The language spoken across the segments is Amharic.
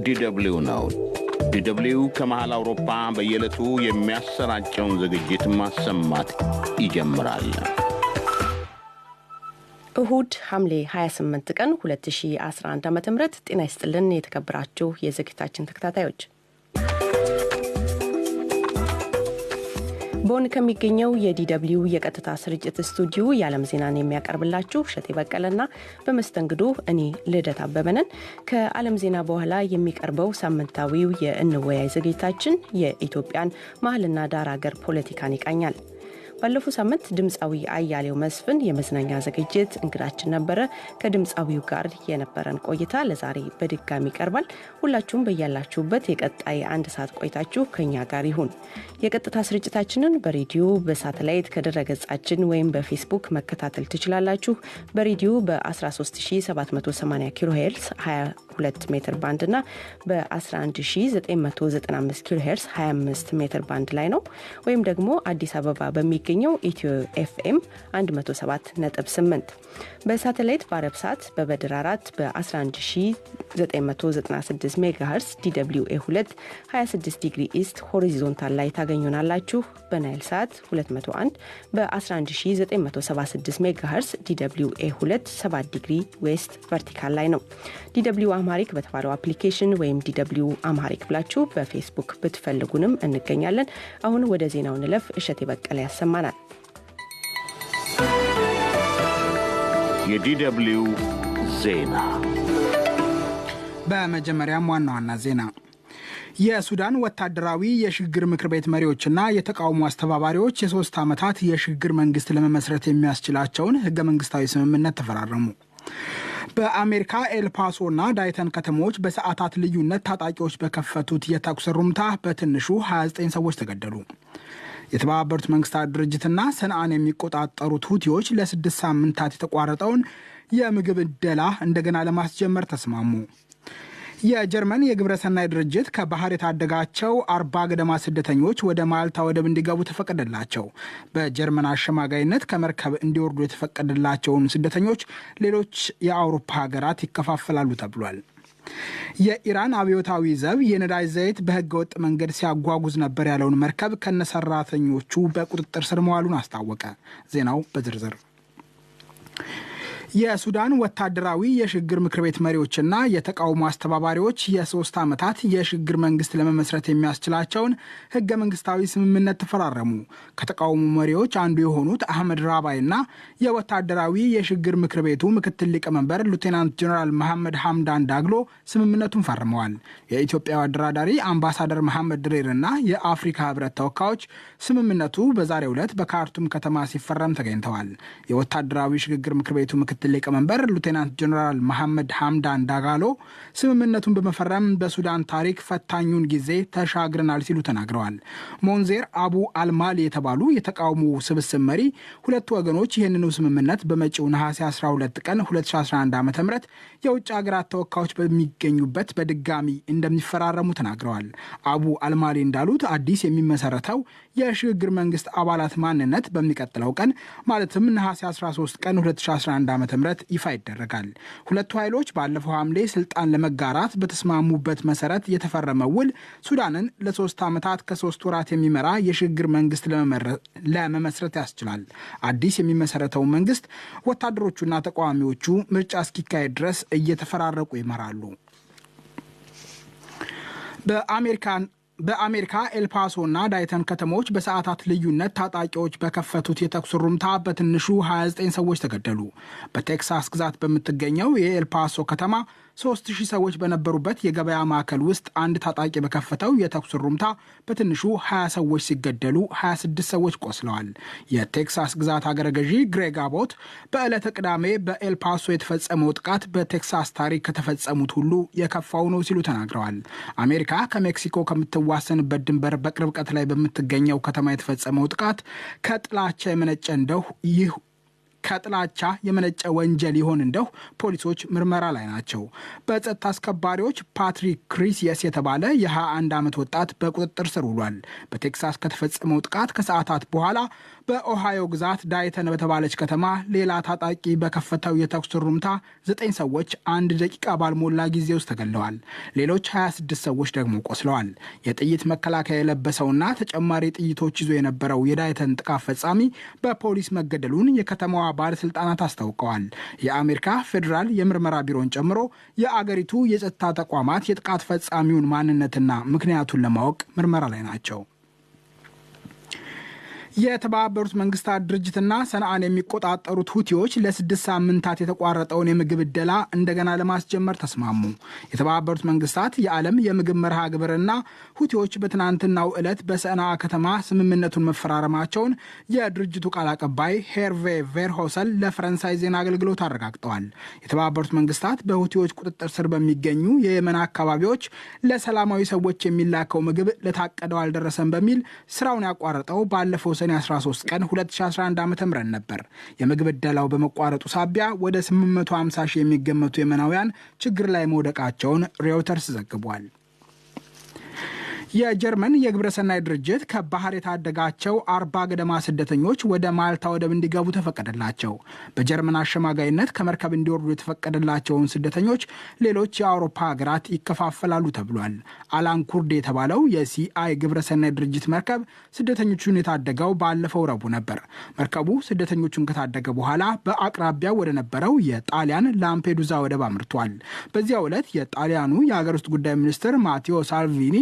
ዲደብሊው ነው። ዲደብሊው ከመሃል አውሮፓ በየዕለቱ የሚያሰራጨውን ዝግጅት ማሰማት ይጀምራል። እሁድ ሐምሌ 28 ቀን 2011 ዓ ም። ጤና ይስጥልን የተከበራችሁ የዝግጅታችን ተከታታዮች። ቦን ከሚገኘው የዲደብሊው የቀጥታ ስርጭት ስቱዲዮ የዓለም ዜናን የሚያቀርብላችሁ እሸቴ በቀለና በመስተንግዶ እኔ ልደት አበበ ነን። ከዓለም ዜና በኋላ የሚቀርበው ሳምንታዊው የእንወያይ ዝግጅታችን የኢትዮጵያን መሀልና ዳር ሀገር ፖለቲካን ይቃኛል። ባለፈው ሳምንት ድምፃዊ አያሌው መስፍን የመዝናኛ ዝግጅት እንግዳችን ነበረ። ከድምፃዊው ጋር የነበረን ቆይታ ለዛሬ በድጋሚ ይቀርባል። ሁላችሁም በያላችሁበት የቀጣይ አንድ ሰዓት ቆይታችሁ ከኛ ጋር ይሁን። የቀጥታ ስርጭታችንን በሬዲዮ፣ በሳተላይት፣ ከድረገጻችን ወይም በፌስቡክ መከታተል ትችላላችሁ። በሬዲዮ በ13780 ኪሎ ሄርዝ 22 ሜትር ባንድ እና በ11995 ኪሎ ሄርዝ 25 ሜትር ባንድ ላይ ነው። ወይም ደግሞ አዲስ አበባ በሚገኘው ኢትዮ ኤፍኤም 107.8፣ በሳተላይት በአረብ ሳት በበድር 4 በ11996 ሜጋሄርስ ዲደብሊው ኤ 2 26 degree east horizontal ላይ ታገኙናላችሁ። በናይል ሳት 201 በ11976 ሜጋሄርስ ዲደብሊው ኤ 2 7 degree west vertical ላይ ነው። DW Amharic በተባለው application ወይም DW Amharic ብላችሁ በፌስቡክ ብትፈልጉንም እንገኛለን። አሁን ወደ ዜናው እንለፍ። እሸቴ በቀለ ያሰማናል። የዲደብሊው ዜና። በመጀመሪያም ዋና ዋና ዜና። የሱዳን ወታደራዊ የሽግግር ምክር ቤት መሪዎችና የተቃውሞ አስተባባሪዎች የ3 ዓመታት የሽግግር መንግስት ለመመስረት የሚያስችላቸውን ህገ መንግስታዊ ስምምነት ተፈራረሙ። በአሜሪካ ኤልፓሶና ዳይተን ከተሞች በሰዓታት ልዩነት ታጣቂዎች በከፈቱት የተኩስ ሩምታ በትንሹ 29 ሰዎች ተገደሉ። የተባበሩት መንግስታት ድርጅትና ሰንዓን የሚቆጣጠሩት ሁቲዎች ለ6 ሳምንታት የተቋረጠውን የምግብ እደላ እንደገና ለማስጀመር ተስማሙ። የጀርመን የግብረሰናይ ድርጅት ከባህር የታደጋቸው 40 ገደማ ስደተኞች ወደ ማልታ ወደብ እንዲገቡ ተፈቀደላቸው። በጀርመን አሸማጋይነት ከመርከብ እንዲወርዱ የተፈቀደላቸውን ስደተኞች ሌሎች የአውሮፓ ሀገራት ይከፋፈላሉ ተብሏል። የኢራን አብዮታዊ ዘብ የነዳጅ ዘይት በህገ ወጥ መንገድ ሲያጓጉዝ ነበር ያለውን መርከብ ከነሰራተኞቹ በቁጥጥር ስር መዋሉን አስታወቀ። ዜናው በዝርዝር። የሱዳን ወታደራዊ የሽግግር ምክር ቤት መሪዎችና የተቃውሞ አስተባባሪዎች የ3 ዓመታት የሽግግር መንግስት ለመመስረት የሚያስችላቸውን ህገ መንግስታዊ ስምምነት ተፈራረሙ። ከተቃውሞ መሪዎች አንዱ የሆኑት አህመድ ራባይና የወታደራዊ የሽግግር ምክር ቤቱ ምክትል ሊቀመንበር ሉቴናንት ጀኔራል መሐመድ ሐምዳን ዳግሎ ስምምነቱን ፈርመዋል። የኢትዮጵያው አደራዳሪ አምባሳደር መሐመድ ድሪርና የአፍሪካ ህብረት ተወካዮች ስምምነቱ በዛሬው ዕለት በካርቱም ከተማ ሲፈረም ተገኝተዋል። የወታደራዊ ሽግግር ምክር ቤቱ ምክትል ሊቀመንበር ሉቴናንት ጀኔራል መሐመድ ሐምዳን ዳጋሎ ስምምነቱን በመፈረም በሱዳን ታሪክ ፈታኙን ጊዜ ተሻግረናል ሲሉ ተናግረዋል። ሞንዜር አቡ አልማሊ የተባሉ የተቃውሞ ስብስብ መሪ ሁለቱ ወገኖች ይህንኑ ስምምነት በመጪው ነሐሴ 12 ቀን 2011 ዓ ም የውጭ ሀገራት ተወካዮች በሚገኙበት በድጋሚ እንደሚፈራረሙ ተናግረዋል። አቡ አልማሊ እንዳሉት አዲስ የሚመሰረተው የሽግግር መንግስት አባላት ማንነት በሚቀጥለው ቀን፣ ማለትም ነሐሴ 13 ቀን 2011 ዓ ም ይፋ ይደረጋል። ሁለቱ ኃይሎች ባለፈው ሐምሌ ስልጣን ለመጋራት በተስማሙበት መሰረት የተፈረመው ውል ሱዳንን ለ3 ዓመታት ከ3 ወራት የሚመራ የሽግግር መንግስት ለመመስረት ያስችላል። አዲስ የሚመሰረተው መንግስት ወታደሮቹና ተቃዋሚዎቹ ምርጫ እስኪካሄድ ድረስ እየተፈራረቁ ይመራሉ። በአሜሪካ ኤልፓሶና ዳይተን ከተሞች በሰዓታት ልዩነት ታጣቂዎች በከፈቱት የተኩስ ሩምታ በትንሹ 29 ሰዎች ተገደሉ። በቴክሳስ ግዛት በምትገኘው የኤልፓሶ ከተማ 3000 ሰዎች በነበሩበት የገበያ ማዕከል ውስጥ አንድ ታጣቂ በከፈተው የተኩስ ሩምታ በትንሹ 20 ሰዎች ሲገደሉ 26 ሰዎች ቆስለዋል። የቴክሳስ ግዛት አገረ ገዢ ግሬግ አቦት በዕለተ ቅዳሜ በኤልፓሶ የተፈጸመው ጥቃት በቴክሳስ ታሪክ ከተፈጸሙት ሁሉ የከፋው ነው ሲሉ ተናግረዋል። አሜሪካ ከሜክሲኮ ከምትዋሰንበት ድንበር በቅርብ ርቀት ላይ በምትገኘው ከተማ የተፈጸመው ጥቃት ከጥላቻ የመነጨ እንደሁ ይህ ከጥላቻ የመነጨ ወንጀል ይሆን እንደሁ ፖሊሶች ምርመራ ላይ ናቸው። በጸጥታ አስከባሪዎች ፓትሪክ ክሪሲየስ የተባለ የ21 ዓመት ወጣት በቁጥጥር ስር ውሏል። በቴክሳስ ከተፈጸመው ጥቃት ከሰዓታት በኋላ በኦሃዮ ግዛት ዳይተን በተባለች ከተማ ሌላ ታጣቂ በከፈተው የተኩስ ሩምታ 9 ሰዎች 1 ደቂቃ ባልሞላ ጊዜ ውስጥ ተገለዋል። ሌሎች 26 ሰዎች ደግሞ ቆስለዋል። የጥይት መከላከያ የለበሰውና ተጨማሪ ጥይቶች ይዞ የነበረው የዳይተን ጥቃት ፈጻሚ በፖሊስ መገደሉን የከተማዋ ባለስልጣናት አስታውቀዋል። የአሜሪካ ፌዴራል የምርመራ ቢሮን ጨምሮ የአገሪቱ የጸጥታ ተቋማት የጥቃት ፈጻሚውን ማንነትና ምክንያቱን ለማወቅ ምርመራ ላይ ናቸው። የተባበሩት መንግስታት ድርጅትና ሰንዓን የሚቆጣጠሩት ሁቲዎች ለ6 ሳምንታት የተቋረጠውን የምግብ ዕደላ እንደገና ለማስጀመር ተስማሙ። የተባበሩት መንግስታት የዓለም የምግብ መርሃ ግብርና ሁቲዎች በትናንትናው ዕለት በሰንዓ ከተማ ስምምነቱን መፈራረማቸውን የድርጅቱ ቃል አቀባይ ሄርቬ ቬርሆሰል ለፈረንሳይ ዜና አገልግሎት አረጋግጠዋል። የተባበሩት መንግስታት በሁቲዎች ቁጥጥር ስር በሚገኙ የየመን አካባቢዎች ለሰላማዊ ሰዎች የሚላከው ምግብ ለታቀደው አልደረሰም በሚል ስራውን ያቋረጠው ባለፈው ሰኔ 13 ቀን 2011 ዓ.ም ነበር። የምግብ ዕደላው በመቋረጡ ሳቢያ ወደ 850 ሺህ የሚገመቱ የመናውያን ችግር ላይ መውደቃቸውን ሬውተርስ ዘግቧል። የጀርመን የግብረሰናይ ድርጅት ከባህር የታደጋቸው 40 ገደማ ስደተኞች ወደ ማልታ ወደብ እንዲገቡ ተፈቀደላቸው። በጀርመን አሸማጋይነት ከመርከብ እንዲወርዱ የተፈቀደላቸውን ስደተኞች ሌሎች የአውሮፓ ሀገራት ይከፋፈላሉ ተብሏል። አላን ኩርድ የተባለው የሲአይ ግብረሰናይ ድርጅት መርከብ ስደተኞቹን የታደገው ባለፈው ረቡዕ ነበር። መርከቡ ስደተኞቹን ከታደገ በኋላ በአቅራቢያው ወደ ነበረው የጣሊያን ላምፔዱዛ ወደብ አምርቷል። በዚያው ዕለት የጣሊያኑ የሀገር ውስጥ ጉዳይ ሚኒስትር ማቴዎ ሳልቪኒ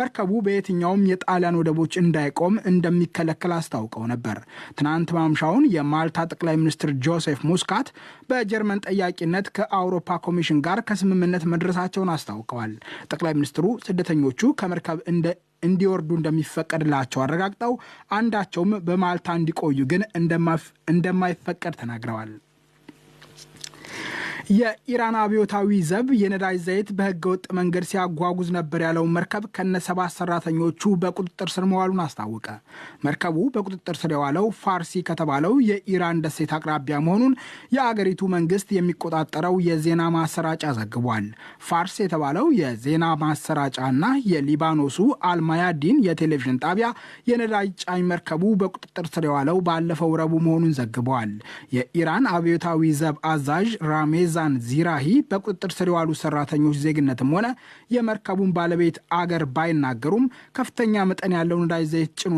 መርከቡ በየትኛውም የጣሊያን ወደቦች እንዳይቆም እንደሚከለከል አስታውቀው ነበር። ትናንት ማምሻውን የማልታ ጠቅላይ ሚኒስትር ጆሴፍ ሙስካት በጀርመን ጠያቂነት ከአውሮፓ ኮሚሽን ጋር ከስምምነት መድረሳቸውን አስታውቀዋል። ጠቅላይ ሚኒስትሩ ስደተኞቹ ከመርከብ እንዲወርዱ እንደሚፈቀድላቸው አረጋግጠው አንዳቸውም በማልታ እንዲቆዩ ግን እንደማይፈቀድ ተናግረዋል። የኢራን አብዮታዊ ዘብ የነዳጅ ዘይት በህገወጥ መንገድ ሲያጓጉዝ ነበር ያለውን መርከብ ከነ 7 ሰራተኞቹ በቁጥጥር ስር መዋሉን አስታወቀ። መርከቡ በቁጥጥር ስር የዋለው ፋርሲ ከተባለው የኢራን ደሴት አቅራቢያ መሆኑን የአገሪቱ መንግስት የሚቆጣጠረው የዜና ማሰራጫ ዘግቧል። ፋርስ የተባለው የዜና ማሰራጫና የሊባኖሱ አልማያዲን የቴሌቪዥን ጣቢያ የነዳጅ ጫኝ መርከቡ በቁጥጥር ስር የዋለው ባለፈው ረቡዕ መሆኑን ዘግበዋል። የኢራን አብዮታዊ ዘብ አዛዥ ራሜዛ ዚራሂ በቁጥጥር ስር የዋሉ ሰራተኞች ዜግነትም ሆነ የመርከቡን ባለቤት አገር ባይናገሩም ከፍተኛ መጠን ያለው ነዳጅ ዘይት ጭኖ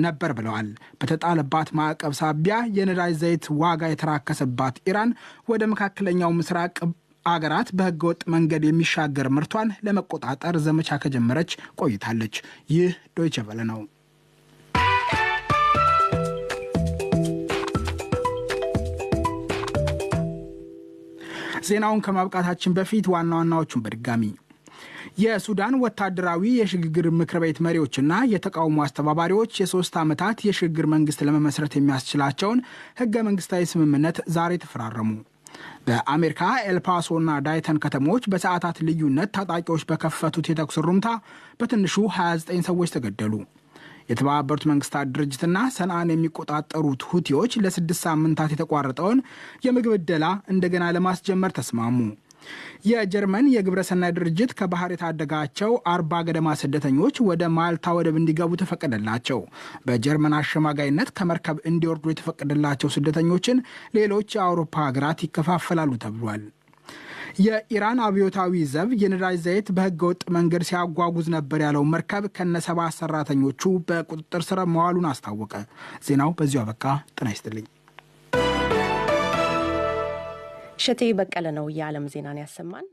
ነበር ብለዋል። በተጣለባት ማዕቀብ ሳቢያ የነዳጅ ዘይት ዋጋ የተራከሰባት ኢራን ወደ መካከለኛው ምስራቅ አገራት በህገወጥ መንገድ የሚሻገር ምርቷን ለመቆጣጠር ዘመቻ ከጀመረች ቆይታለች። ይህ ዶይቼ ቬለ ነው። ዜናውን ከማብቃታችን በፊት ዋና ዋናዎቹን በድጋሚ የሱዳን ወታደራዊ የሽግግር ምክር ቤት መሪዎችና የተቃውሞ አስተባባሪዎች የ3 ዓመታት የሽግግር መንግስት ለመመስረት የሚያስችላቸውን ህገ መንግስታዊ ስምምነት ዛሬ ተፈራረሙ። በአሜሪካ ኤልፓሶና ዳይተን ከተሞች በሰዓታት ልዩነት ታጣቂዎች በከፈቱት የተኩስ ሩምታ በትንሹ 29 ሰዎች ተገደሉ። የተባበሩት መንግስታት ድርጅትና ሰንዓን የሚቆጣጠሩት ሁቲዎች ለ6 ሳምንታት የተቋረጠውን የምግብ ዕደላ እንደገና ለማስጀመር ተስማሙ። የጀርመን የግብረሰናይ ድርጅት ከባህር የታደጋቸው 40 ገደማ ስደተኞች ወደ ማልታ ወደብ እንዲገቡ ተፈቀደላቸው። በጀርመን አሸማጋይነት ከመርከብ እንዲወርዱ የተፈቀደላቸው ስደተኞችን ሌሎች የአውሮፓ ሀገራት ይከፋፈላሉ ተብሏል። የኢራን አብዮታዊ ዘብ የነዳጅ ዘይት በህገወጥ መንገድ ሲያጓጉዝ ነበር ያለው መርከብ ከነ 7 ሰራተኞቹ በቁጥጥር ስር መዋሉን አስታወቀ። ዜናው በዚሁ አበቃ። ጤና ይስጥልኝ። እሸቴ በቀለ ነው የዓለም ዜናን ያሰማን።